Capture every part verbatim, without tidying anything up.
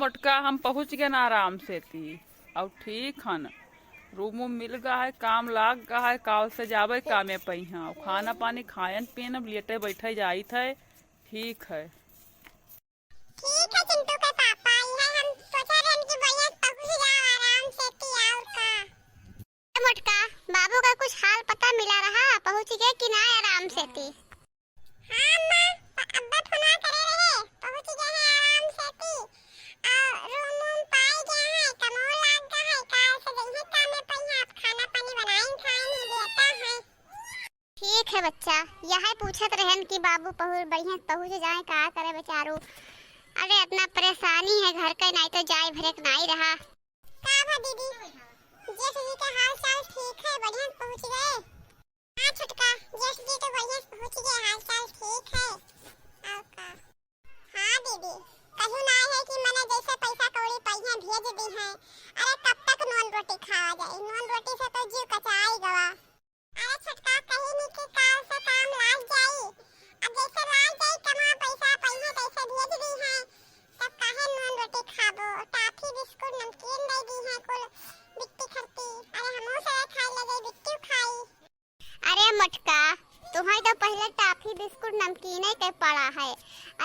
मोटका, हम पहुँच गए ना आराम से ती। और ठीक हन, रूम वूम मिल गा है, काम लाग गा है, काल से जाबे कामे पइहाँ। और खाना पानी खायन पियन, अब लेटे बैठे जाइत है। ठीक है। ठीक है चिंटू के पापा, इहे हम सोचा रहन कि भैया पहुँच जाओ आराम से ती और का। ए मोटका, बाबू का कुछ हाल पता मिला रहा, पहुँच गए कि ना आराम से ती? हाँ अम्मा, प-, अब्बा फोनवा करे रहे, पहुँच गए हैं आराम से ती। और रूम वूम पाई गया है, कमो लाग गया है, काल से जइहे कामे पइहाँ, अब खाना पानी बनाइन खाइन ही देता है। ठीक है बच्चा, यह पूछत रहन कि बाबू पहुँच, बढ़िया पहुँच जाए, का करे बेचारू। अरे इतना परेशानी है घर के, नाहीं तो जाए भरे के नाहीं रहा। का भा दीदी, जेठ जी के हाल चाल ठीक है, बढ़िया पहुँच गए? हाँ छोटका, जेठ जी तो बढ़िया पहुँच गए, हाल चाल ठीक है। और का? हाँ दीदी, कहूँ ना है कि मने जैसे पैसा कौड़ी पइहाँ भेज दी हैं। अरे कब तक नून रोटी खावा जाई, नून रोटी से तो जीव कचाई गवा। अरे छोटका, कहीं नहीं कि काल से काम लाग जाई। अब जैसे लाग जाई कमा पैसा, पइहाँ तैसे भेज दी हैं, तब काहे नून रोटी खाबो? टाफी बिस्कुट नमकीन दे दी हैं कुल बिट्टी खरती। अरे हमहू से खाए लगे, बिट्टी खाई। अरे मोटका, तुम्हें तो पहले टाफी बिस्कुट नमकीने के पड़ा है।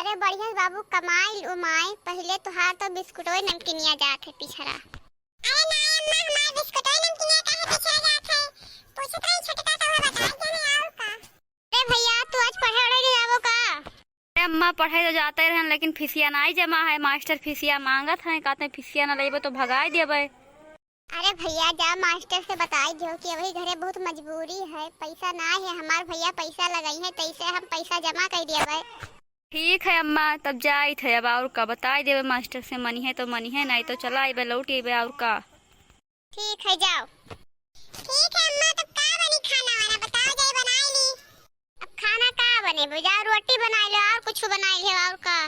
अरे बढ़िया बाबू कमाई उमाई, पहले तुहार तो बिस्कुटो नमकीनिया जात है पिछड़ा। अरे ना अम्मा, हमार बिस्कुटो नमकीनिया काहे पिछड़ा जात है? पूछत रही छोटका तो वह बताई देने और का। अरे भैया, तू आज पढ़े उढ़े नहीं जाबो का? अरे अम्मा, पढ़े तो जाते रहन, लेकिन फीसिया नाहीं जमा है। मास्टर फीसिया मांगत हैं, कहते हैं फीसिया ना लेबे तो भगाई देबे। अरे भैया, जा मास्टर से बताई दियो कि अभी घरे बहुत मजबूरी है, पैसा ना है हमार, भैया पैसा लगाई है, तैसे हम पैसा जमा कर देबे। ठीक है अम्मा, तब जाइत है, अब और का बताई देबे मास्टर से, मनी है तो मनी है, नाहीं तो चला अइबे, लौट अइबे, और का। ठीक है, जाओ। ठीक है अम्मा, तब का बनी खाना वाना बताओ, जाई बनाई ली। अब खाना का बने, जाओ रोटी बनाई लो और कुछ बनाई लो और का।